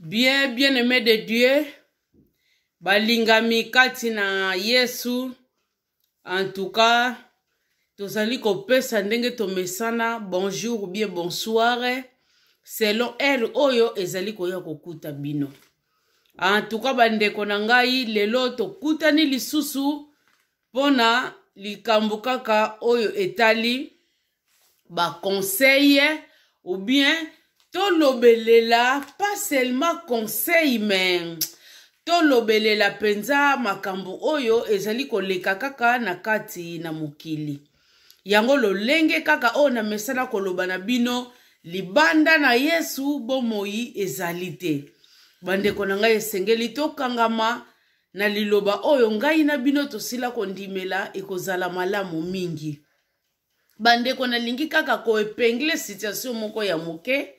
Bien, bien aimé de Dieu, balingami kati na Yesu, en tout cas, tozali kopesa ndenge tomesana bonjour ou bien bonsoir selon heure oyo ezali koya kokuta bino. En tout cas, bandeko na ngai, lelo tokutani lisusu mpona likambo kaka oyo etali ba conseil ou bien tolobelela pas seulement conseil mais tolobelela mpenza makambo oyo ezali koleka kaka na kati na mokili yango lolenge kaka oyo namesana koloba na bino libanda na yesu bomoi ezali te bandeko na ngai esengeli tokangama na liloba oyo ngai na bino tosila kondimela ekozala malamu mingi Bandeko nalingi kaka ko epingle situation moko ya moke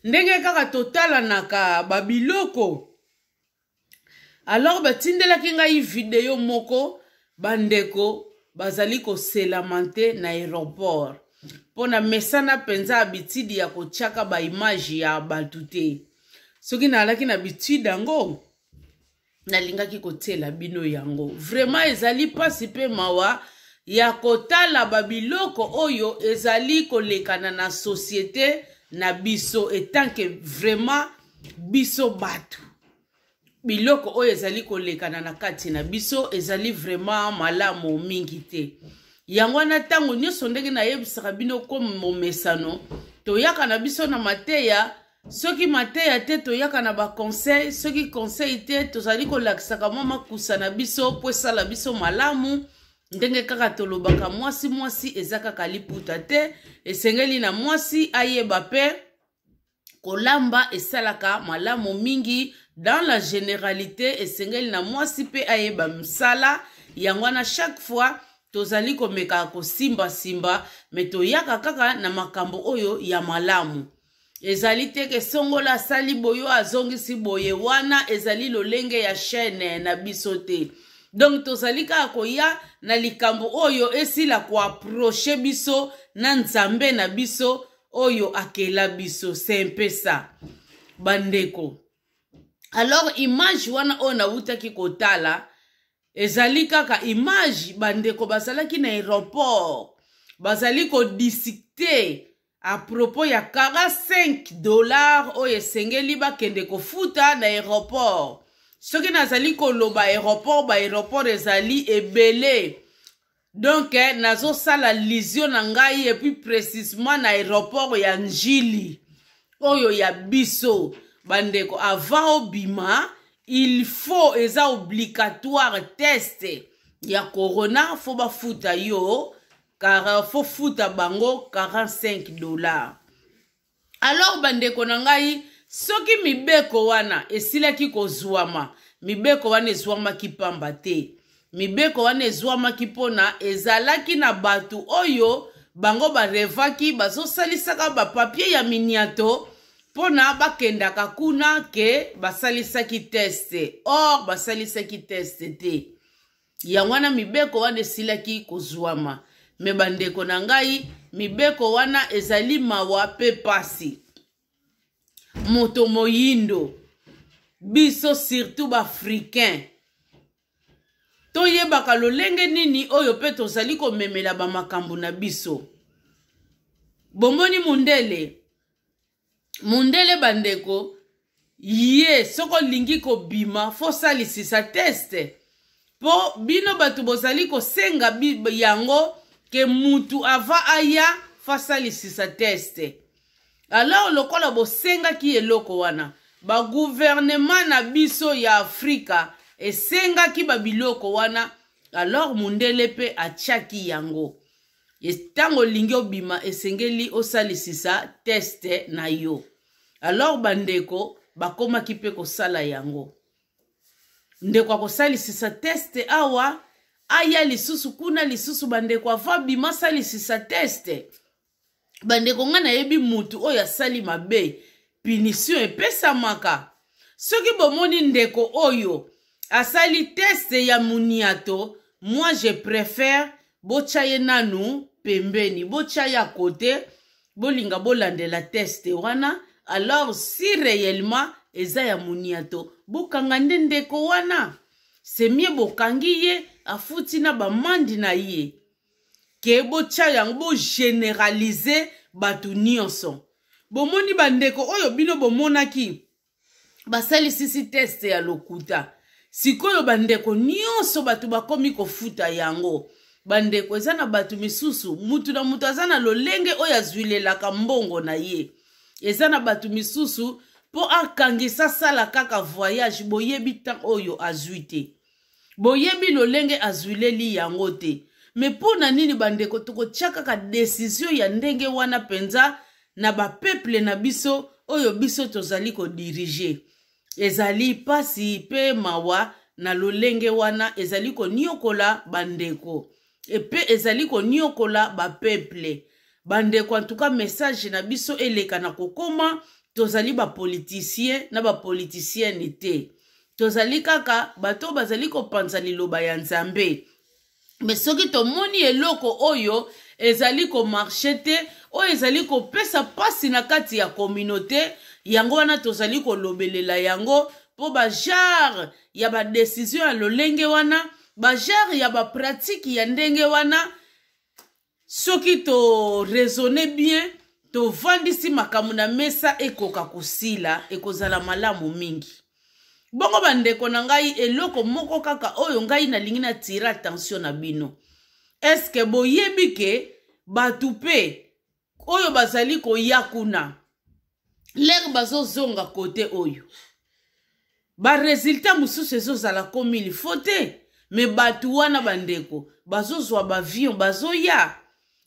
ndenge kaka totalanaka babiloko alors batindelaki ngai video moko bandeko bazali koselamante na aéroport mpo na mesana mpenza habitude ya kotiaka baimage ya bato te soki naalaki na habitude yango nalingaki kotiela bino yango vraiment ezali mpasi mpe mawa ya kotala babiloko oyo ezali kolekana na societe na biso etanke vraiment biso bato biloko oyo ezali kolekana na kati na biso ezali vraiment malamu mingi te yango wana ntango nyonso ndenge nayebisaka bino komi momesano toyaka na biso na mateya soki mateya te toyaka na baconseil soki conseil te tozali kolakisaka mwa makusa na biso mpo esala biso malamu ndenge kaka tolobaka mwasi mwasi eza kaka liputa te esengeli na mwasi ayeba mpe kolamba esalaka malamu mingi dans la generalité esengeli na mwasi mpe ayeba mosala yango wana chaque fois tozali komeka kosimbasimba me toyaka kaka na makambo oyo ya malamu ezali te ke songola asali boye azongisi boye wana ezali lolenge ya chaîne na biso te donc tozali kaka koya na likambo oyo esila koaproche biso na nzambe na biso oyo akela biso c'est un peu ça bandeko alors image wana oyo nawutaki kotala ezali kaka image bandeko bazalaki na aéroport bazali kodiscute à propos ya 45 dollars oyo esengeli bakende kofuta na aéroport soki nazali koloba aéroport ba aéroport ezali ebele donc eh, nazosala lisio na ngai epuis précisement na aéroport ya njili oyo ya biso bandeko avant obima il faut eza obligatoire test ya corona fo bafuta yo car fo futa bango 45 dollars alors bandeko na ngai soki mibeko wana esilaki kozwama mibeko wana ezwamaki pamba te mibeko wana ezwamaki mpona ezalaki na bato oyo bango barevaki bazosalisaka bapapie ya miniato mpona bakendaka kuna ke basalisaki teste or basalisaki teste te yango wana mibeko wana esilaki kozwama me bandeko na ngai mibeko wana ezali mawa mpe pasi moto moyindo biso surtout baafricain toyebaka lolenge nini oyo mpe tozali komemela bamakambo na biso bomoni mundele mundele bandeko ye soki olingi kobima fo salisisa teste mpo bino bato bozali kosenga yango ke mutu ava aya fo asalisisa teste alors lokola bosengaki eloko wana baguvernema na biso ya afrika esengaki babiloko wana alors mundele mpe atiaki yango ntango olingi obima esengeli osalisisa teste na yo alors bandeko bakomaki mpe kosala yango ndeko akosalisisa teste awa aya lisusu kuna lisusu bandeko ava bima salisisa teste bandeko ngai nayebi mutu oyo asali mabe punition epesamaka soki bomoni ndeko oyo asali teste ya muniato moi je préfère botya ye nanu pembeni botya ye akote bolinga bolandela teste wana alors si réellement eza ya moniato. Bokanga nde ndeko wana, semie bokangi ye afuti na bamandi na ye, ke botya yango bogeneralize bato nyonso. Bomoni bandeko oyo bino bomonaki basalisisi test ya lokuta, sikoyo bandeko nyonso bato bakomi kofuta yango. Bandeko, eza na bato misusu, mutu na mutu aza na lolenge oyo azwilelaka mbongo na ye. Eza na bato misusu mpo akangisa sala kaka voyage, boyebi temps oyo azwi te, boyebi lolenge azwileli yango te. Me mpo na nini bandeko tokotia kaka desizio ya ndenge wana mpenza na bapeuple na biso oyo biso tozali kodirige? Ezali mpasi mpe mawa na lolenge wana ezali koniokola bandeko epe ezali koniokola bapeuple. Bandeko, antuka message na biso eleka na kokoma, tozali bapoliticien na bapoliticienne te, tozali kaka bato bazali kopanza liloba ya Nzambe. Me soki tomoni eloko oyo ezali komarche te, oyo ezali kopesa mpasi na kati ya communauté, yango wana tozali kolobelela yango, mpo bagenre ya badesizio ya lolenge wana, bagenre ya bapratike ya ndenge wana, soki toraisonne bien, tovandisi makambo na mesa, ekoka kosila, ekozala malamu mingi. Bongo bandeko na ngai, eloko moko kaka oyo ngai nalingi na tire attention na bino: eske boyebi ke bato mpe oyo bazali koya kuna, lere bazozonga kote oyo, baresultat mosusu ezozala komi lifo te? Me bato wana bandeko bazozwa bavion, bazoya,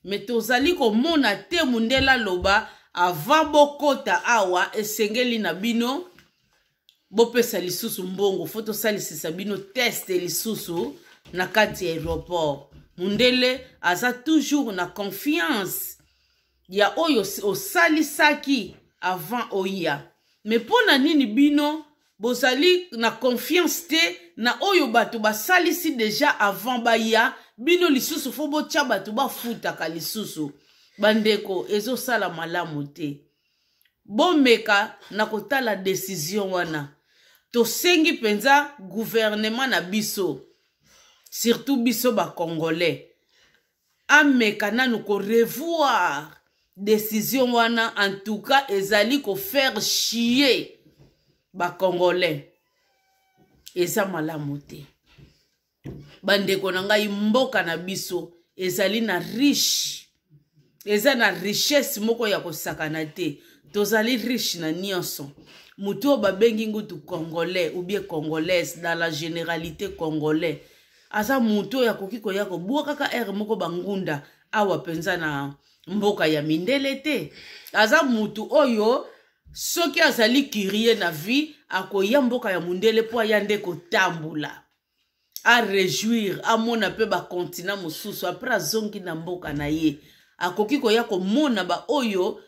me tozali komona te. Mundele aloba avant bokota awa, esengeli na bino bopesa lisusu mbongo, fo tosalisisa bino test lisusu na kati ya aéroport. Mundele aza toujours na confiance ya oyo osalisaki avant oya. Me mpo na nini bino bozali na confiance te na oyo bato basalisi deja avant baya? Bino lisusu fo botya bato bafutaka lisusu. Bandeko, ezosala malamu te. Bomeka na kotala decision wana. Tosengi mpenza gouvernement na biso, surtout biso bacongolais, ameka nanu korevoir décision wana. En tout cas ezali kofaire chier bacongolais, eza malamu te. Bandeko na ngai, mboka na biso ezali na riche, eza na richesse moko ya kosakana te. Tozali riche na nyonso. Motu oyo babengi ngutu congolais ou bien congolaise, dans la généralité congolais, aza motu oyo akoki koya kobwakaka ere moko bangunda awa mpenza na mboka ya mindele te. Aza motu oyo soki azali curieux na vie, akoya mboka ya mondele mpo aya nde kotambola, aréjouir, amona mpe bakontina mosusu. Apres azongi na mboka na ye, akoki koya komona baoyo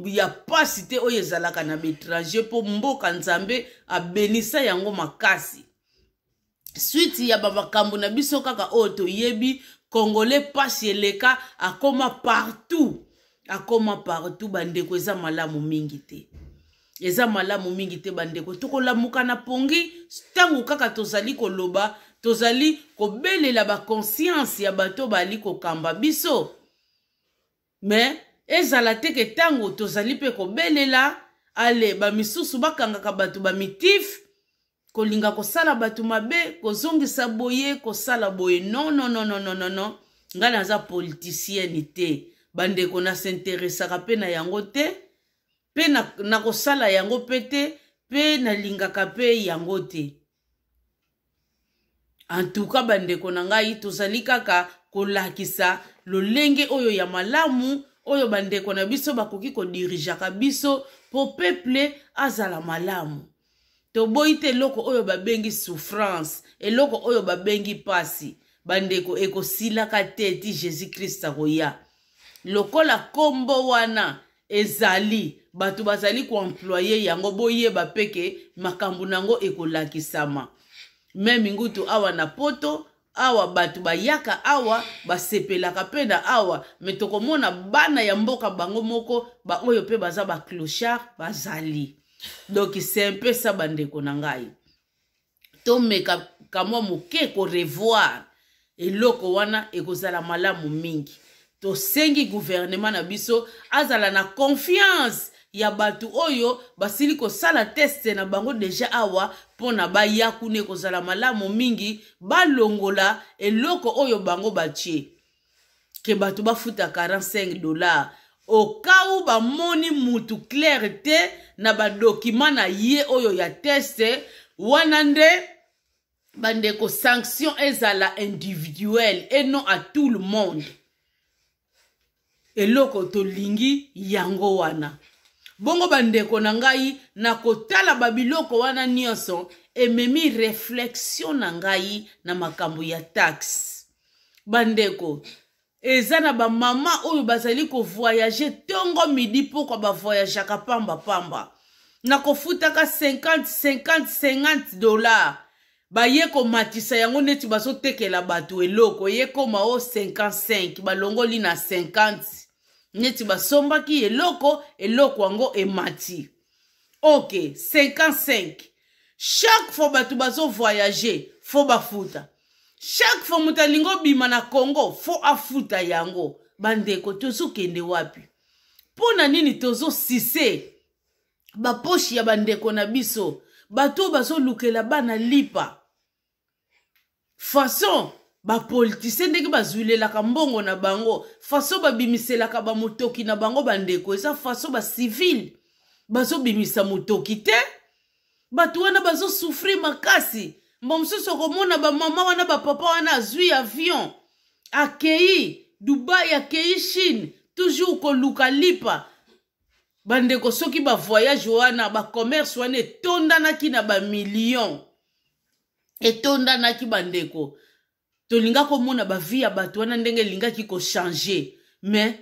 ya pasi te oyo ezalaka na baétranger, mpo mboka Nzambe abenisa yango makasi. Suite ya bamakambo na biso kaka oyo toyebi, congolais pasi eleka, akoma partout, akoma partout. Bandeko, eza malamu mingi te, eza malamu mingi te. Bandeko, tokolamuka na pongi ntango kaka tozali koloba, tozali kobelela baconscience ya bato bali kokamba biso. Me ezala te ke ntango tozali mpe kobelela, ale bamisusu bakangaka bato bamitife, kolinga kosala bato mabe, kozongisa boye, kosala boye. Non, non, non, non, non, non, ngai naza politicienne te bandeko, nasinteresaka mpe na yango te, mpe nakosala yango mpe te, mpe nalingaka mpe yango te. Antuka bandeko na ngai, tozali kaka kolakisa lolenge oyo ya malamu oyo bandeko na biso bakoki kodirigeaka biso mpo peuple azala malamu. Toboyi te eloko oyo babengi souffrance, eloko oyo babengi pasi. Bandeko, ekosilaka te ti Jésus Christ akoya. Lokola nkombo wana ezali, bato bazali koemploye yango, boyeba mpe ke makambo na yango ekolakisama. Meme ngutu awa na Poto awa, bato bayaka awa, basepelaka mpe na awa, me tokomona bana ya mboka bango moko baoyo mpe baza baclochard bazali. Donc c'est un peu ça, bandeko na ngai. Tomeka kamwa moke korevoir eloko wana, ekozala malamu mingi. Tosengi gouvernement na biso azala na confiance ya bato oyo basili kosala test na bango déjà awa mpo na baya kuna. Ekozala malamu mingi balongola eloko oyo bango batie ke bato bafuta 45 $, au cas où bamoni mutu clair te na badocuments na ye oyo ya test wana. Nde bandeko, sanction ezala individuelle et non à tout le monde. Eloko tolingi yango wana. Bongo bandeko na ngai, na kotala babiloko wana nyonso, ememi réflexion na ngai na makambo ya taxe. Bandeko, eza na bamama oyo bazali kovoyager ntongo, midi, pokwa, bavoyageaka pambapamba na kofutaka 50 50 50 $. Baye komatisa yango neti bazotekela bato eloko ye koma o 55, balongoli na 50 neti basombaki eloko, eloko yango emati. Ok, 55. Chaque fois bato bazovoyager, faut bafuta. Chaque fois moto alingi obima na Congo, faut afuta yango. Bandeko, tozokende wapi? Mpo na nini tozosise bapoches ya bandeko na biso, bato oyo bazolukela bana lipa? Façon bapoliticiens ndenge bazwilelaka mbongo na bango, façon babimiselaka bamotoki na bango, bandeko, eza façon bacivils bazobimisa motoki te. Bato wana bazosouffrir makasi. Mbo mosusu okomona bamama wana, bapapa wana, azwi avion, akei Dubai, akei Chine, toujours koluka lipa. Bandeko, soki bavoyage wana, bacommerce wana etondanaki na bamillions, etondanaki, bandeko, tolinga komona bavie ya bato wana ndenge elingaki kochanger. Mais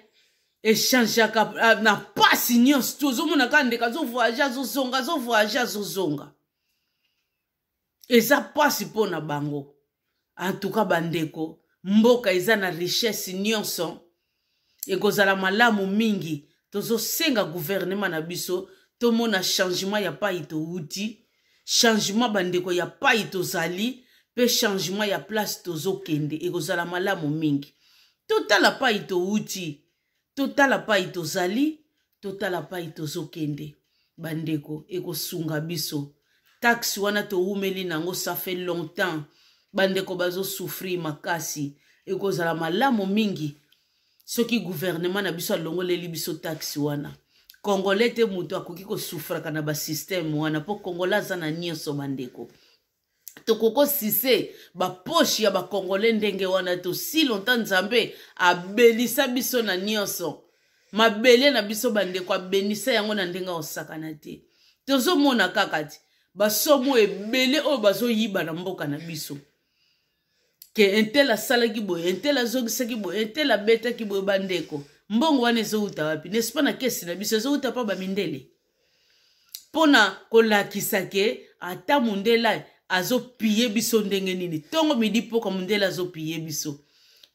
echangeaka ah, na pasi nyonso. Tozomona kaka ndeko azovoyage, azozonga, azovoyage, azozonga. Eza pasi mpo na bango. Antuka bandeko, mboka eza na richesse nyonso, ekozala malamu mingi. Tozosenga gouvernement na biso tomona changement ya pai towuti, changement, bandeko, ya pai tozali, mpe changement ya place tozokende. Ekozala malamu mingi totala pai towuti, totala pai tozali, totala pai tozokende. Bandeko, ekosunga biso. Taxe wana towumeli nango, ça fait longtemps, bandeko bazosouffrir makasi. Ekozala malamu mingi soki gouvernement na biso alongoleli biso taxe wana. Congolais te moto akoki kosouffraka na basystème wana, mpo Congolais aza na nyonso. Bandeko, tokokosise bapoches ya bacongolais ndenge wana to si longtemps Nzambe abelisa biso na nyonso. Mabele na biso, bandeko, abenisa yango na ndenge akosakana te. Tozomona kaka ti basomo ebele oyo bazoyiba na mboka na biso, ke un tel asalaki boye, un tel azongisaki boye, un tel abetaki boye. Bandeko, mbongo wana ezowuta wapi? N'est-ce pas na caisse na biso? Ezowuta mpa bamindele, mpona kolakisa ke ata mundele azopiller biso ndenge nini, ntongo, midi, mpoka, mundele azopiller biso,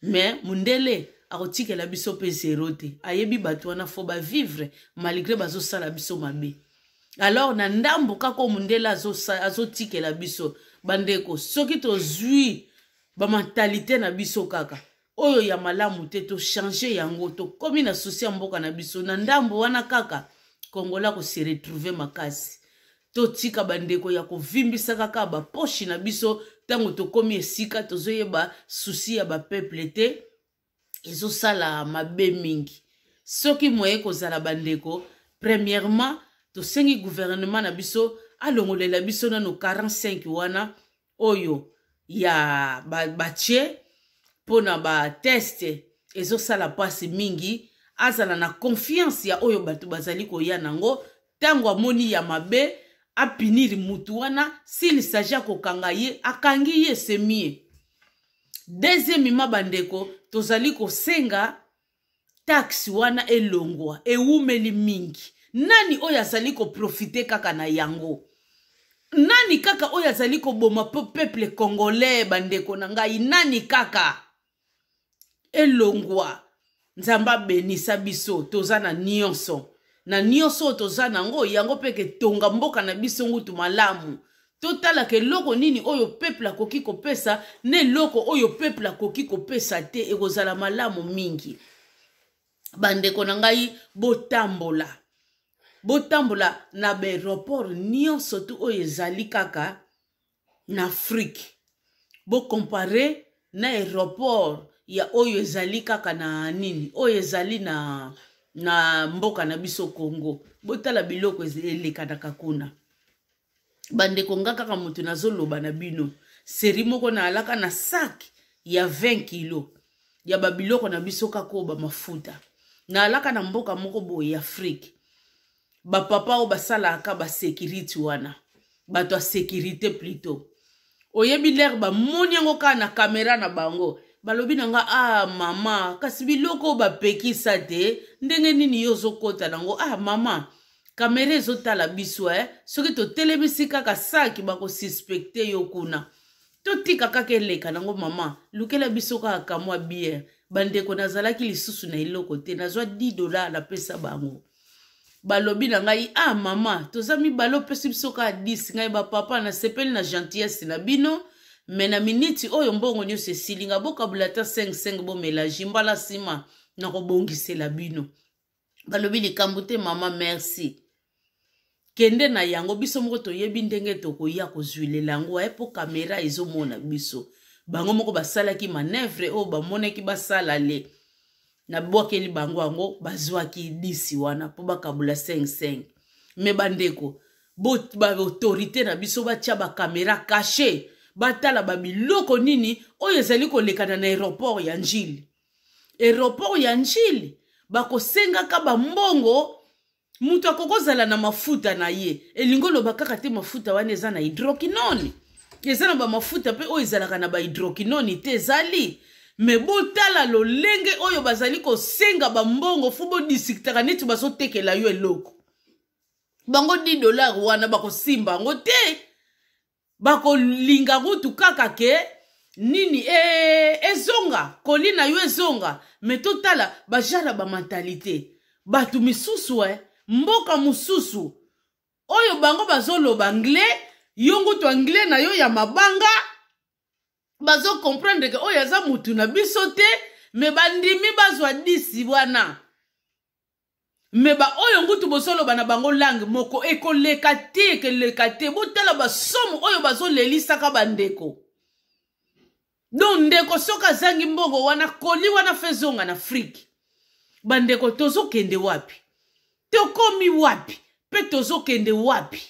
mais mundele akotikela biso mpe zéro te. Ayebi bato wana faut bavivre malgré bazosala biso mabe. Alors na ndambo kaka oyo mundele azotikela biso, bandeko, soki tozwi bamentalité na biso kaka oyo ya malamu te, tochanger yango, tokómi na souci ya mboka na biso, na ndambo wana kaka Kongola kose retrouver makasi. Totika, bandeko, ya kovimbisa kaka bapoches na biso. Ntango tokómi esika tozoyeba souci ya bapeuple te, ezosala mabe mingi. Soki moye kozala, bandeko, premièrement tosengi gouvernement na biso alongolela biso nano 45 wana oyo ya batie mpona batests. Ezosala mpasi mingi. Azala na confiance ya oyo bato bazali koya nango. Ntango amoni ya mabe, apunir mutu wana. S'il s'agit akokanga ye, akangi ye, c'est mieux. Deuxièmement, bandeko, tozali kosenga taxe wana elongwa. Ewumeli mingi. Nani oyo azali koprofiter kaka na yango? Nani kaka oyo azali koboma po peuple congolais? Bandeko na ngai, nani kaka? Elongwa. Nzambe abenisa biso, toza na nyonso. Na nyonso oyo toza nango, yango mpe ketonga mboka na biso ngutu malamu. Totalaka eloko nini oyo peuple akoki kopesa na eloko oyo peuple akoki kopesa te, ekozala malamu mingi. Bandeko na ngai, botambola, botambola na baeroport nyonso tu oyo ezali kaka na Afrique, bokompare na aéroport ya oyo ezali kaka na nini, oyo ezali na mboka na biso Congo. Botala biloko elekanaka kuna. Bandeko, nga kaka moto nazoloba na bino, seri moko naalaka na sac ya 20 kilo ya babiloko na biso kaka oyo bamafuta. Naalaka na mboka moko boye ya Afrique, bapapa oyo basalaka basécurité wana, bato ya sécurité plutôt, oyebi, lere bamoni yango kaka na kamera na bango, balobi na nga: "Ah mama, kasi biloko oyo bapekisa te, ndenge nini yo ozokɔta nango? Ah mama, kamera ezotala biso, eh? Soki totelemisi kaka saki, bakosuspecter yo kuna. Totika kaka eleka nango. Mama, lukela biso kaka kamwa bière." Bandeko, nazalaki lisusu na eloko te. Nazwa 10 $, napesa bango. Balobi na ngai: "Ah mama, toza mibale, opesi biso kaka 10." Ngai: "Bapapa, nasepeli na gentillesse na bino, mais na miniti oyo mbongo nyonso esili nga. Bokabula ata 5 5, bomela mbala nsima nakobongisela bino." Balobi: "Likambo te mama, merci, kende na yango. Biso moko toyebi ndenge tokoya kozwilela yango aye, mpo kamera ezomona biso." Bango moko basalaki manœuvre oyo bamonaki basala le. Nabwakeli bango yango, bazwaki 10 wana mpo bakabula 5 5. Mais bandeko, baautorité na biso batia bacaméra cachée, batala babiloko nini oyo ezali kolekana na aéroport ya Njili. Aéroport ya Njili, bakosengaka bambongo. Moto akokozala na mafuta na ye, elingi oloba kaka te mafuta wana eza na hydroquinone. Eza na bamafuta mpe oyo ezalaka na bahydroquinone te, ezali. Mais botala lolenge oyo bazali kosenga bambongo. Faut bodiscutaka neti bazotekela yo eloko. Bango 10 $ wana bakosimba yango te, bakolinga kutu kaka ke nini ezonga koli na yo ezonga. Mais totala bajara, bamentalité bato misusu, mboka mosusu oyo bango bazoloba anglais, yo ngutu anglais na yo ya mabanga, bazocomprendre ke oyo aza mutu na biso te. Mais bandimi bazwa 10 wana. Mais baoyo ngutu bozoloba na bango langue moko, ekoleka te, ekoleka te. Botala basomo oyo bazolelisaka bandeko. Donc ndeko soki azangi mbongo wana, koli wana fe ezonga na Afrique. Bandeko, tozokende wapi? Tokomi wapi mpe tozokende wapi?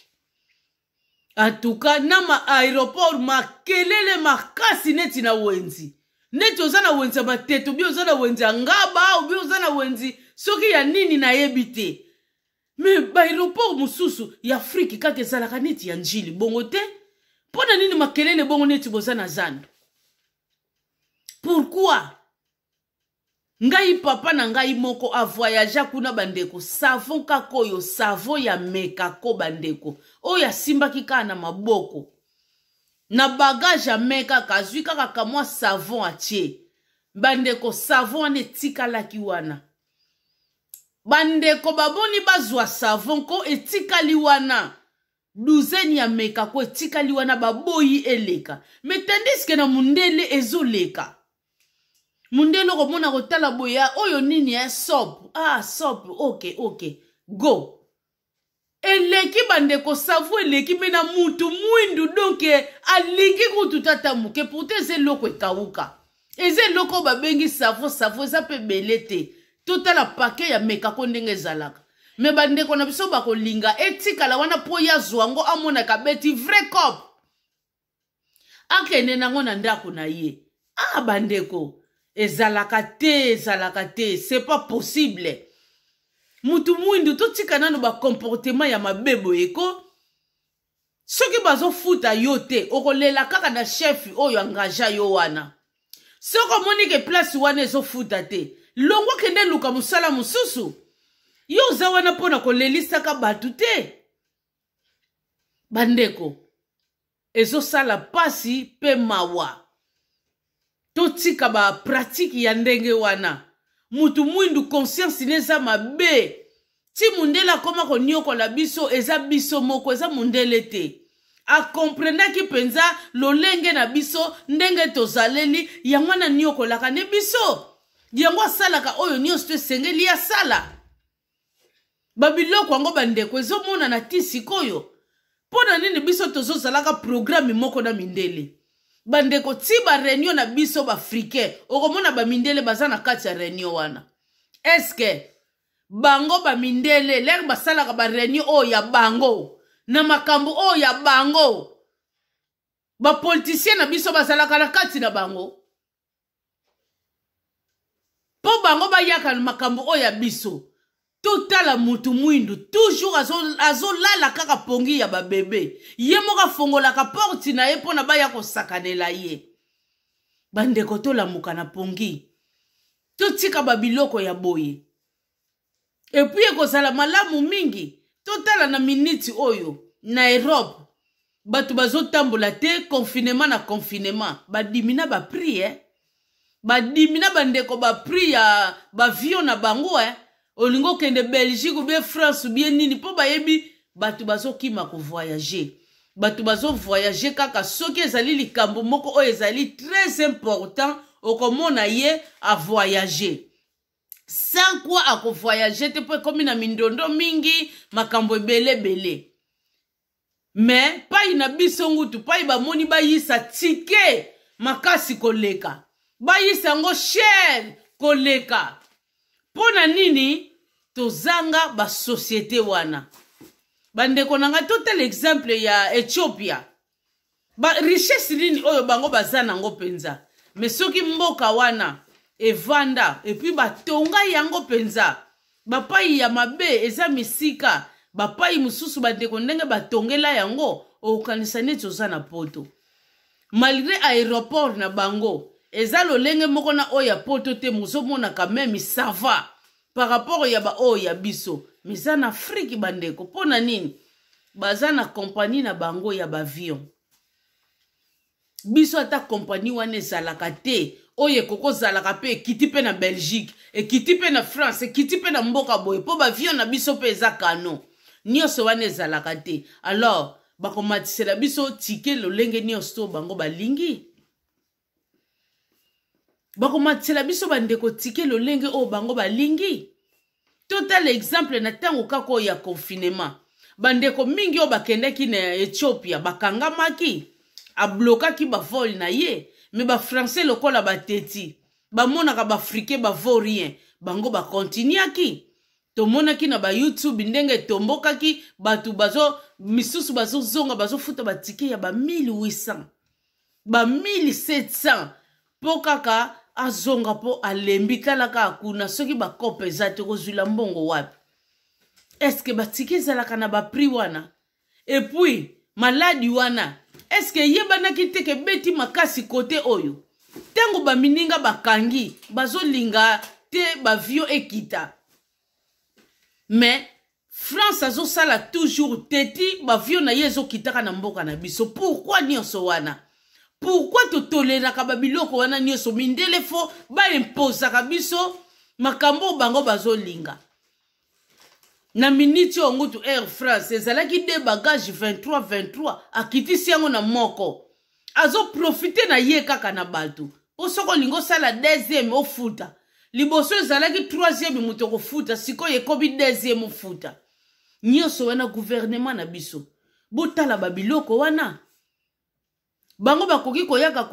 Atuka na ma aéroport, makelele makasi neti na wenzi, neti oza na wenzi ya Matete, obi oza na wenzi ya Ngaba, obi oza na wenzi soki ya nini, nayebi te. Mais baaéroport mosusu ya Afrique kaka ezalaka neti ya Njili bongo te. Mpo na nini makelele bongo neti boza na zando? Pourquoi? Ngai, papa na ngai moko avoyagea kuna, bandeko, savon kaka oyo, savon ya mekako, bandeko, oyo asimbaki kaka na maboko na bagage ya me, kaka azwi kaka kamwa savon atie. Bandeko, savon wana etikalaki wana. Bandeko, baboni bazwa savon ko etikali wana, douzaine ya mekako etikali wana, baboyi eleka. Mais tandis que na mundele ezoleka. Mundele okomona kotala boye: "Oyo nini ya soap? Ah, soap, ok, go." Eleki, bandeko, savon eleki. Mais na mutu mwindu, donc alingi kutu tata moke. Pourtant eza eloko ekawuka, eza eloko oyo babengi savon. Savon eza mpe ebele te. Totala paquet ya mekako ndenge ezalaka. Mais bandeko na biso bakolinga etikala wana mpo ye azwa yango, amonaka beti vrai cop, akende nango na ndako na ye. Ah bandeko, ezalaka te, ezalaka te, c'est pas possible. Mutu mwindu, totika nano bacomportement ya mabe boye ko. Soki bazofuta yo te, okolela kaka na chef oyo engagea yo wana. Soki omoni ke place wana ezofuta te, longwa, kende luka mosala mosusu. Yo oza wana mpona kolelisaka bato te. Bandeko, ezosala pasi mpe mawa. Totika bapratique ya ndenge wana. Mutu mwindu, conscience ne eza mabe. Ti mundele akoma koniokola biso eza biso moko, eza mundele te. Akomprenaki mpenza lolenge na biso ndenge tozaleli, yango wana aniokolaka ne biso. Yango asalaka oyo nyonso to esengeli asala. Babiloko yango bandeko ezomonana ti sikoyo. Mpo na nini biso tozozalaka programe moko na mindele? Bandeko, ti ba reunion na biso ba africain, okomona ba mindele baza na kati ya reunion wana. Est-ce bango ba mindele lere basalaka ba reunion oyo ya bango na makambo oyo ya bango, ba politicien na biso bazalaka na kati na bango mpo bango bayaka na makambo oyo ya biso? Totala mutu mwindu toujours azolala azo kaka pongi ya babebe, ye moko afongolaka porte na ye mpo na baya kosakanela ye. Bandeko, tolamuka na pongi, totika babiloko ya boye. Epuis ekozala malamu mingi. Totala na miniti oyo na Europe bato bazotambola te, confinement na confinement, badimi na baprix eh? Badimi na bandeko baprix ya bavion na bango eh? Olingi okende Belgique ou bien France ou bien nini, mpo bayebi bato bazokima kovoyage. Bato bazovoyage kaka soki ezali likambo moko oyo ezali très important, okomona ye avoyage. Sans quoi akovoyage te, mpo ekomi na mindondo mingi, makambo ebele ebele. Me pai na biso ngutu pai bamoni bayisa tike makasi koleka, bayisa yango cher koleka. Mpo na nini tozanga basosiete wana? Bandeko na ngai, totala exemple ya Ethiopia. Ba richesse nini oyo bango baza nango mpenza? Me soki mboka wana evanda epuis batonga yango mpenza, bapai ya mabe eza misika, bapai mosusu bandeko ndenge batongela yango, okokanisa neti oza na poto. Malgré aéroport na bango eza lolenge moko na oyo ya poto te, mozomona quand même ça va par rapport ya baoyo ya biso. Mais eza na Afrique bandeko, mpo na nini baza na kompani na bango ya bavion? Biso ata kompani wana ezalaka te, oyo ekokozalaka mpe ekiti mpe na Belgique, ekiti mpe na France, ekiti mpe na mboka boye, mpo bavion na biso mpe eza kano nyonso wana ezalaka te. Alors bakomatisela biso tike lolenge nyonso to bango balingi. Bakomatisela biso bandeko tike lolenge oyo bango balingi. Totala exemple na ntango kaka oyo ya confinement, bandeko mingi oyo bakendaki na Ethiopia bakangamaki, ablokaki bavol na ye. Me bafrançais lokola bateti bamonaka baafricain bavaurien, bango bakontinuaki. Tomonaki na ba YouTube ndenge etombokaki bato, bazo misusu bazozonga, bazofuta batike ya ba 1800, ba 1700 mpo kaka azonga, mpo alembi. Tala kaka kuna, soki bakope eza te, kozwila mbongo wapi? Eske batike ezalaka na baprix wana? Epuis maladi wana eske eyebanaki te ke beti makasi kote oyo? Ntango bamininga bakangi, bazolinga te bavio ekita, mais France azosala toujours teti bavio na ye ezokitaka na mboka na biso. Pourquoi nyonso wana? Pourquoi totoleraka babiloko wana nyonso? Mindele fo baimposaka biso makambo oyo bango bazolinga. Na miniti oyo ngutu Air France ezalaki de bagage 23 23, akitisi yango na moko, azoprofite na ye kaka na bato. Mpo soki olingi osala deuxième ofuta, liboso ezalaki troisième moto okofuta, sikoyo ekomi deuxième ofuta. Nyonso wana gouvernement na biso botala babiloko wana. Bango bakoki koyaka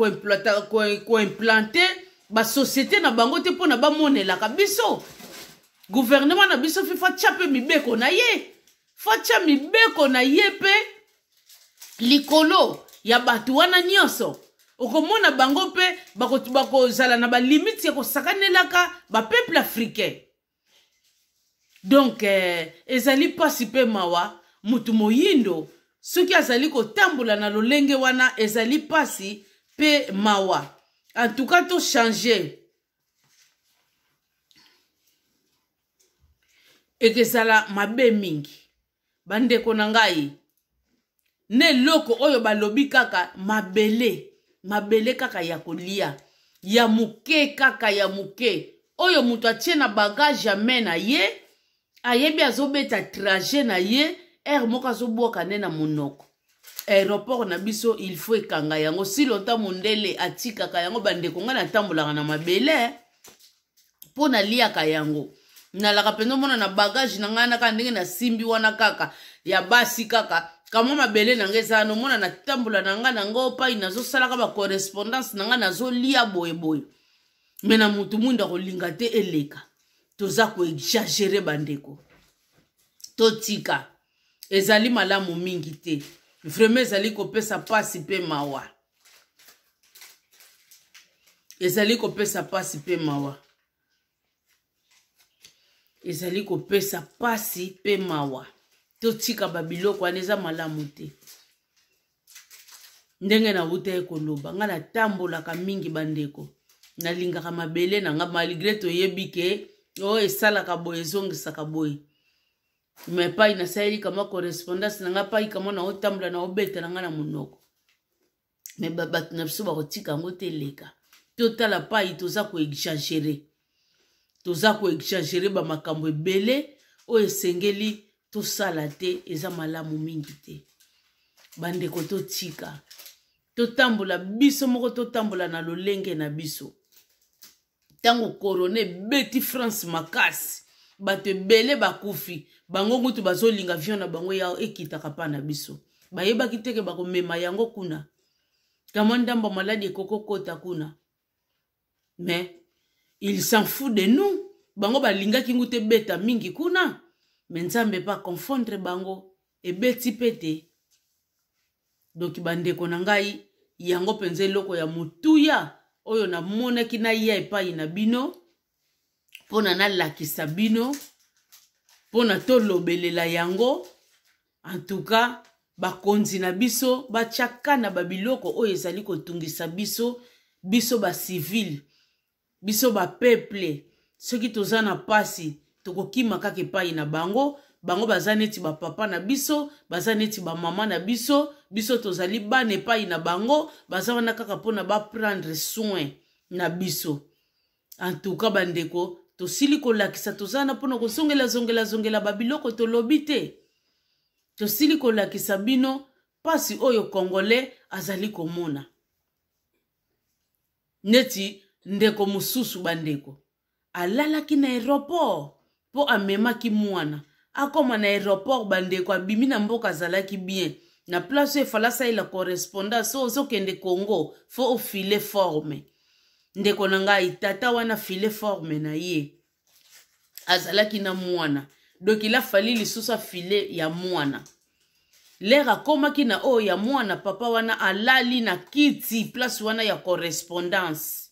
koimplante basosiete na bango te mpona bamonelaka biso. Gouvernement na biso fi fatya mpe mibeko na ye, fatya mibeko na ye mpe likolo ya bato wana nyonso. Okomona bango mpe bakozala na balimite ya kosakanelaka bapeuple africain. Donc ezali mpasi mpe mawa, motu moyindo soki azali kotambola na lolenge wana, ezali mpasi mpe mawa. En tout cas to changer, ekezala mabe mingi bandeko na ngai. Na eloko oyo balobi kaka mabele, mabele kaka ya kolia ya moke, kaka ya moke oyo moto atie na bagage ya me na ye. Ayebi azobeta trajet na ye, heure moko azobwaka nde na monoko. Aéroport na biso il faut ekanga yango si longtemps mondele atikaka yango. Bandeko, ngai natambolaka na mabele mpo naliaka yango, nalaka mpenza omona na bagage na ngai naka ndenge nasimbi wana kaka ya basi, kaka kamwa mabele na ngai eza wana. Omona natambola na ngai nango pai, nazosalaka bacorrespondance na ngai, nazolia boyeboye, me na motu mwindu akolinga te eleka. Toza koexagere bandeko, totika, ezali malamu mingi te. Vraiment ezali kopesa mpasi mpe mawa, ezali kopesa mpasi mpe mawa, ezali kopesa mpasi mpe mawa. Totika babiloko wana, eza malamu te. Ndenge nawutaki koloba, ngai natambolaka mingi bandeko, nalingaka mabele na ngai, malgré toyebi ke oyo esalaka boye, ezongisaka boye, me epai nasaleli kama correspondance na ngai, pai kama naotambola, naobeta na ngai na monoko, me bato na biso bakotika yango te eleka. Totala pai toza koexagere, toza koexagere bamakambo ebele oyo esengeli tosala te, eza malamu mingi te. Bandeko, totika, totambola biso moko, totambola na lolenge na biso. Ntango korona ebeti France makasi, bato ebele bakufi, bango ngutu bazolinga avion na bango ya ekitaka mpa na biso. Bayebaki teke bakomema yango kuna, kamwa ndambo maladi ekokokota kuna, mais il s'en fout de nous. Bango balingaki ngu te ebeta mingi kuna, me Nzambe pa confondre bango, ebeti mpe te. Donc bandeko na ngai, yango mpenza eloko ya motuya oyo namonaki naya epai na bino mpo na nalakisa bino, mpo na tolobelela yango. En tout cas bakonzi na biso batyaka na babiloko oyo ezali kotungisa biso, biso bacivile, biso bapeuple. Soki toza na pasi, tokokima kaka epai na bango. Bango baza neti bapapa na biso, baza neti bamama na biso, biso tozali bana epai na bango. Baza wana kaka mpona baprendre soin na biso. En tout cas bandeko, tosili kolakisa, toza wana mpona kozongela zongela zongela babiloko tolobi te. Tosili kolakisa bino mpasi oyo Congolais azali komona. Neti ndeko mosusu, bandeko, alalaki na aéroport mpo amemaki mwana akoma na aéroport. Bandeko, abimi na mboka, azalaki bien na place oyo efala asalela correspondance. Oyo ozokende Congo, fo ofile forme. Ndeko na ngai, tata wana file forme na ye, azalaki na mwana, donc il a fallu lisusu afile ya mwana. Lere akomaki na oyo ya mwana, papa wana alali na kiti place wana ya correspondance.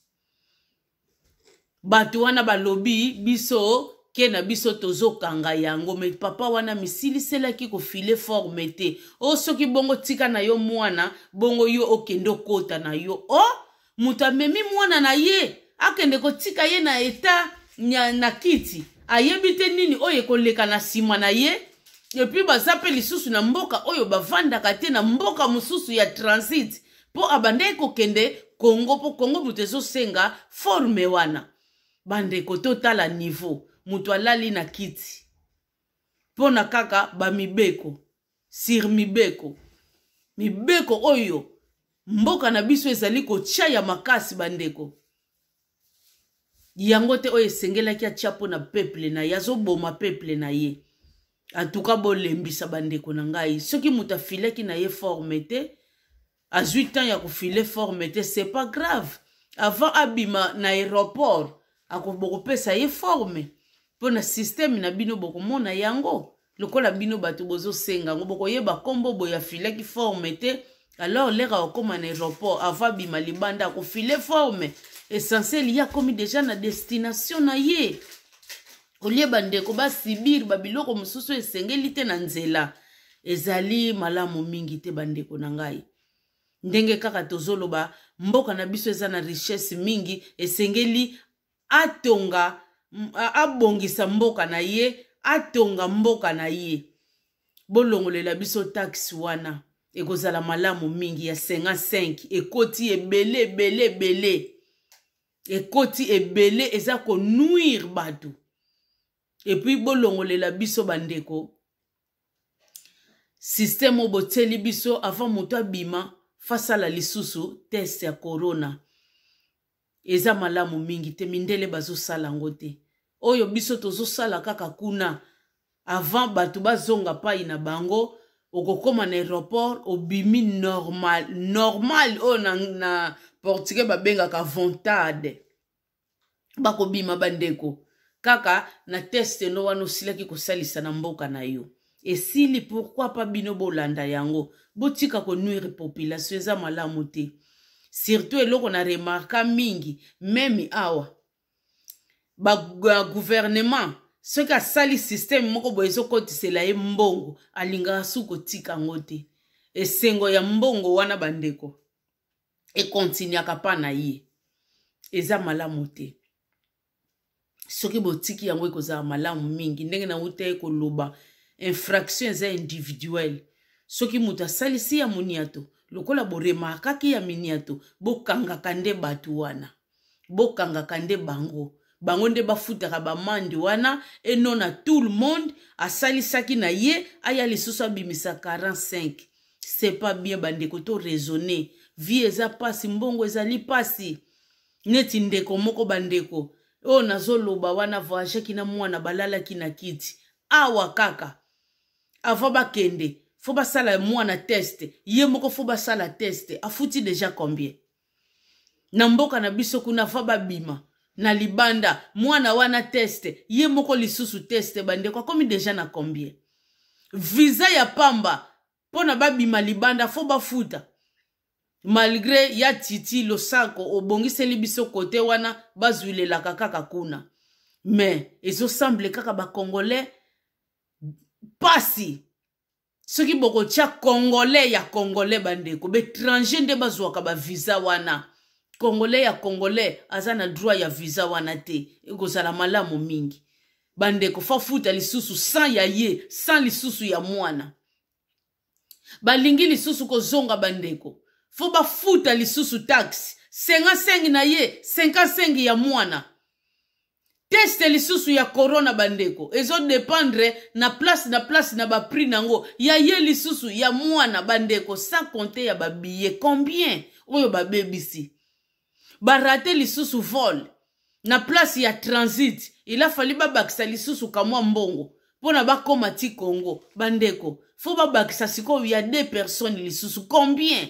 Bato wana balobi biso ke na biso tozokanga yango, me papa wana misiliselaki kofile forme te. O soki bongo tika na yo mwana, bongo yo okende okota na yo. O moto amemi mwana na ye, akende kotika ye na eta na kiti, ayebi te nini oyo ekoleka na nsima na ye. Epuis baza mpe lisusu na mboka oyo bavandaka te, na mboka mosusu ya transit, mpo abandaki kokende Kongo, mpo Kongo moto ezosenga forme wana. Bandeko, totala niveau moto alali na kiti mpo na kaka bamibeko sur mibeko, mibeko oyo mboka na biso ezali kotya ya makasi. Bandeko, yango te oyo esengelaki atya mpo na peuple na ye, azoboma peuple na ye. Antuka bolembisa bandeko na ngai, soki moto afilaki na ye forme te, azwi temps ya kofile forme te, c'est pas grave. Avant abima na aéroport, bokopesa ye forme mpo na systeme na bino, bokomona yango lokola bino bato bozosenga yango, bokoyeba nkombo boye afilaki forme te. Alors lere akokóma na aéroport, avant abima libanda, akofile forme. Essentiel ye akomi deja na destination na ye. Olie bandeko basibir babiloko mosusu esengeli te na nzela, ezali malamu mingi te. Bandeko na ngai, ndenge kaka tozoloba, mboka na biso eza na richesse mingi, esengeli atonga, abongisa mboka na ye, atonga mboka na ye. Bolongolela biso taxe wana, ekozala malamu mingi. Ya 55 ekoti ebele ebele ebele, ekoti ebele, eza konuire bato. Et puis bolongolela biso bandeko système oyo botieli biso avant moto abima fasala lisusu test ya corona. Eza malamu mingi te, mindele bazosala yango te. Oyo biso tozosala kaka kuna avant bato bazonga pai na bango. Okokóma na aéroport, obimi normal normal, oyo na portugais babengaka vontade. Bakobima bandeko kaka na test no wana osilaki kosalisa na mboka na yo, esili. Pourquoi pas bino bolanda yango? Botika konuire population, eza malamu te. Surtout eloko na remarquer mingi, même awa bagouvernement, soki asali système moko boye ezokotisela ye mbongo, alingaka su kotika yango te. Esengo ya mbongo wana, bandeko, ekontinuaka mpa na ye. Eza malamu te. Soki botiki yango, ekozala malamu mingi. Ndenge nauta ye koloba, infraction eza individuelle. Soki moto asalisi ya moniato, lokola boremarkaki ya miniato, bokangaka nde bato wana, bokangaka nde bango. Bango nde bafutaka baamende wana, eno na tout le monde asalisaki na ye aya lisusu abimisa 45. C'est pas bien, bandeko. To raisonner. Vie eza pasi, mbongo ezali pasi. Neti ndeko moko, bandeko, oyo nazoloba wana, voyageaki na mwana, balalaki na kiti awa kaka. Avant bakende, faut basala mwana test, ye moko faut basala test. Afuti déjà combien? Na mboka na biso kuna, fa babima na libanda, mwana wana test, ye moko lisusu test. Bandeko, akomi déjà na combien? Visa ya pamba mpo na babima libanda, faut bafuta. Malgré ya titi losako obongiseli biso kote wana, bazwilelaka kaka kuna, mais ezosemble kaka bacongolais pasi. Soki bokotia congolais ya congolais, bandeko, baétranger nde bazwaka bavisa wana. Congolais ya congolais aza na droit ya visa wana te. Ekozala malamu mingi, bandeko. Fafuta lisusu 100 ya ye, 100 lisusu ya mwana. Balingi lisusu kozonga, bandeko, faut bafuta lisusu taxe 55 na ye, 55 ya mwana, test lisusu ya corona. Bandeko, ezodépendre na place na place na baprix nango, ya ye lisusu ya mwana, bandeko, sans compter ya babillet combien oyo babebisi. Barater lisusu vol na place ya transit, il a fallu babakisa lisusu kamwa mbongo mpona bakóma ti Congo. Bandeko, faut babakisa sikoyo ya deux personnes lisusu combien?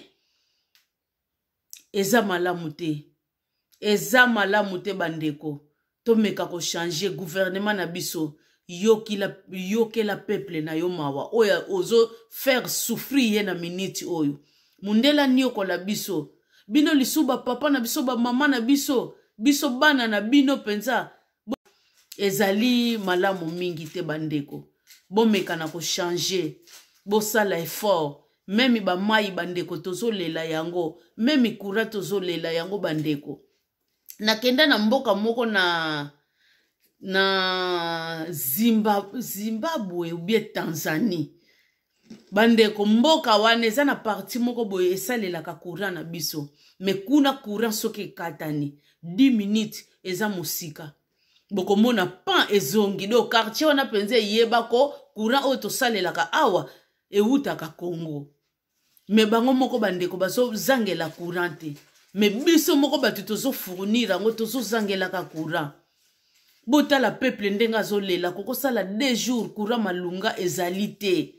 Eza malamu te, eza malamu te, bandeko. Tomeka kochanger gouvernement na biso. Yokila, yokela peuple na yo mawa oyo ozo faire souffrir ye na miniti oyo. Mundele aniokola biso, bino lisusu bapapa na biso, bamama na biso, biso bana na bino mpenza. Ezali malamu mingi te, bandeko. Bomeka na kochanger, bosala effort. Même bamai, bandeko, tozolela yango. Même courant, tozolela yango, bandeko. Nakenda na mboka moko na Zimbabwe ou bien Tanzanie, bandeko. Mboka wana eza na partie moko boye esalelaka courant na biso, mais kuna courant soki ekatani 10 minutes, eza mosika, bokomona pan ezongi. Do quartier wana mpenza eyebako courant oyo tosalelaka awa ewutaka Congo. Mais bango moko, bandeko, bazozangela courant te, mais biso moko bato tozofournir yango tozozangelaka courant. Botala peuple ndenge azolela. Kokosala 2 jours courant malunga ezali te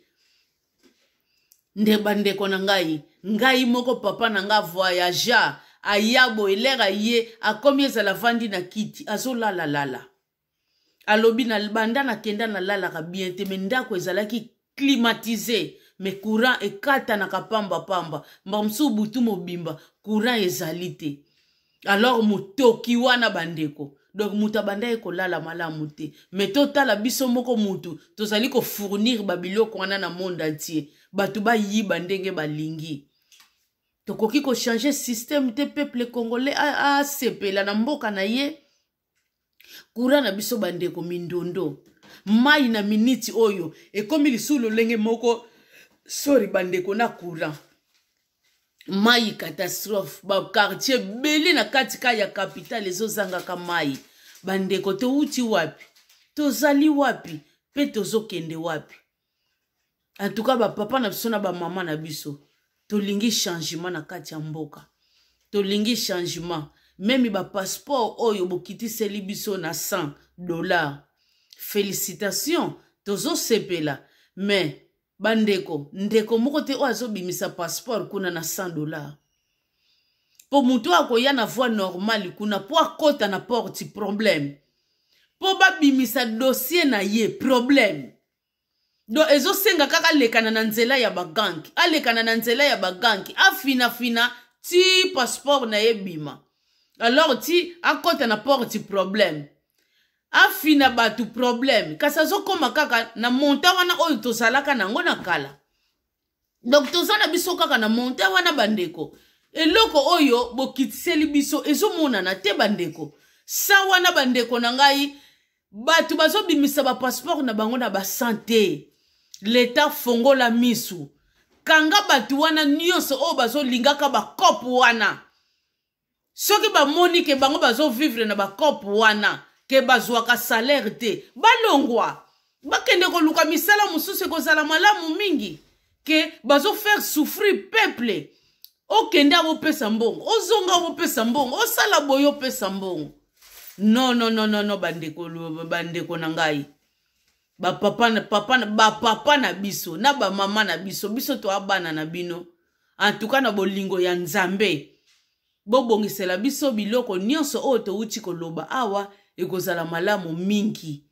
nde. Bandeko na ngai, ngai moko, papa na ngai voyagea, aya boye, l'heure aye, akomi, ezala vandi na kiti, azolalalala. Alobi na banda nakenda, nalalaka bien te, mais ndako ezalaki climatisé, mais courant ekatanaka pambapamba. Mbala mosusu butu mobimba courant ezali te. Alors motoki wana, bandeko, donc moto abandaki kolala malamu te. Mais totala biso moko mutu tozali kofournir babiloko wana na monde entier, bato bayiba ndenge balingi. Tokoki kochanger système te? Peuple congolais asepela na mboka na ye. Courant na biso, bandeko, mindondo. Mai na miniti oyo ekomi lisusu lolenge moko. Sorry, bandeko, na courant, mai catastrophe. Baquartier ebele na kati ka ya capitale ezozangaka mai. Bandeko, touti wapi? Tozali wapi mpe tozokende wapi? En tout cas, bapapa na biso na bamama na biso, tolingi changement na kati ya mboka, tolingi changement. Même bapasseport oyo bokitiseli biso na 100 $, félicitation, tozosepela. Mais bandeko, ndeko moko te oyo azobimisa passeport kuna na 100 $, mpo motu akoya na voie normale kuna mpo akɔta na porte, problème, mpo babimisa dossier na ye, problème. Donc ezosenga kaka alekana na nzela ya baganki, alekana na nzela ya baganki, afinafina ti passeport na ye bima. Alors ti akɔta na porte, problème, afina bato, problème. Kasi azokóma kaka na montant wana oyo tozalaka nango na kala. Donc toza na biso kaka na montant wana. Bandeko, eloko oyo bokitiseli biso ezomonana te. Bandeko, sa wana, bandeko na ngai, bato bazobimisa bapasseport na bango na basante. Leta, fongola misu, kanga bato wana nyonso oyo bazolingaka bakope wana. Soki bamoni ke bango bazovivre na bakope wana, ke bazwaka salaire te, balongwa, bakende koluka misala mosusu, ekozala malamu mingi ke bazofaire souffrir peuple. Okende abopesa mbongo, ozonga obopesa mbongo, osala boye, opesa mbongo. Non, non, non, non, non. Bandeko, bandeko na ngai, bapapa, papa, bapapa na biso na bamama na biso, biso toa bana na bino. Antuka na bolingo ya Nzambe, bobongisela biso biloko nyonso oyo touti koloba awa, ekozala malamu mingi.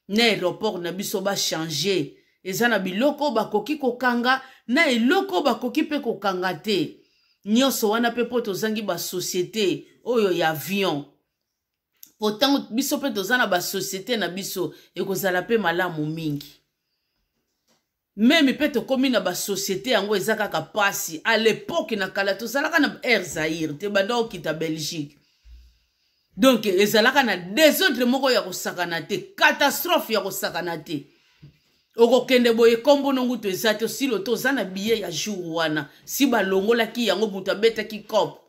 Na aéroport na biso bachange, eza na biloko bakoki kokanga, na eloko bakoki mpe kokanga te. Nyonso wana mpe mpo tozangi basociété oyo ya avion. Po ntango biso mpe toza na basociété na biso, ekozala mpe malamu mingi. Même mpe tokómi na basociété yango, eza kaka mpasi. À l'époque, na kala, tozalaka na Air Zaire te, banda okita Belgique. Donc ezalaka na désordre moko ya kosakana te, catastrophe ya kosakana te. Okokende boye, nkombo nongu to eza te, osilo to oza na billet ya jour wana, si balongolaki yango, moto abetaki cope,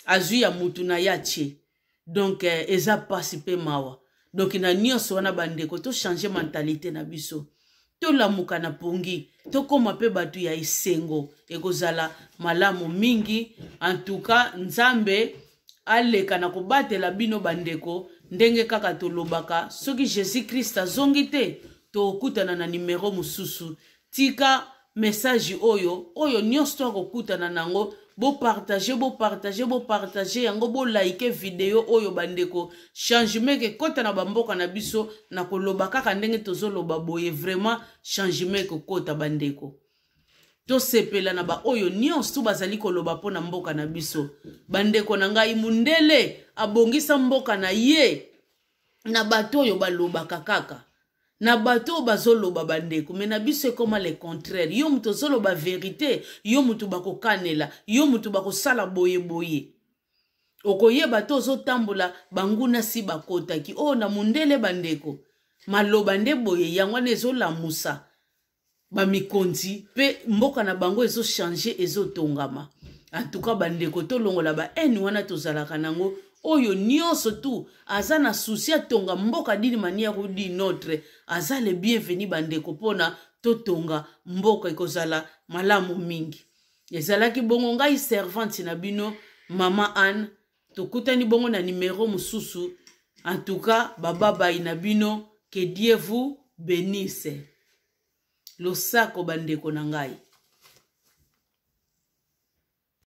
azwi ya mutu na ye, atie. Donc eza mpasi mpe mawa. Donc na nyonso wana, bandeko, tochange mentalité na biso, tolamuka na pongi, tokóma mpe bato ya esengo, ekozala malamu mingi. Antuka Nzambe aleka na kobatela bino, bandeko. Ndenge kaka tolobaka, soki Jésus Christ azongi te, tokokutana na nimero mosusu. Tika message oyo nyonso to akokutana nango, bopartage, bopartage, bopartage yango, bolike video oyo. Bandeko, changement ekekɔta na bamboka na biso. Na koloba kaka ndenge tozoloba boye, vraiment changement ekokɔta. Bandeko, tosepela na baoyo nyonso bazali koloba mpo na mboka na biso. Bandeko na ngai, mundele abongisa mboka na ye na bato oyo balobaka kaka, na bato oyo bazoloba. Bandeko, mais na biso ekóma le contraire. Yo moto ozoloba vérité, yo moto bakokanela, yo moto bakosala boyeboye. Okoyeba te, ozotambola, banguna si bakotaki oyo na mundele. Bandeko, maloba nde boye, yango wana ezolamusa bamikonzi mpe mboka na bango ezochange, ezotongama. Antuka bandeko, tolongola bahaine wana tozalaka nango. Oyo nyonso tu aza na souci atonga mboka d'une manière ou d'une autre, aza le bienvenu, bandeko, mpona totonga mboka, ekozala malamu mingi. Ezalaki bongo ngai, servante na bino, Mama Anne. Tokutani bongo na nimero mosusu. En tout cas, bababai na bino, que Dieu vous bénisse. Losako, bandeko na ngai.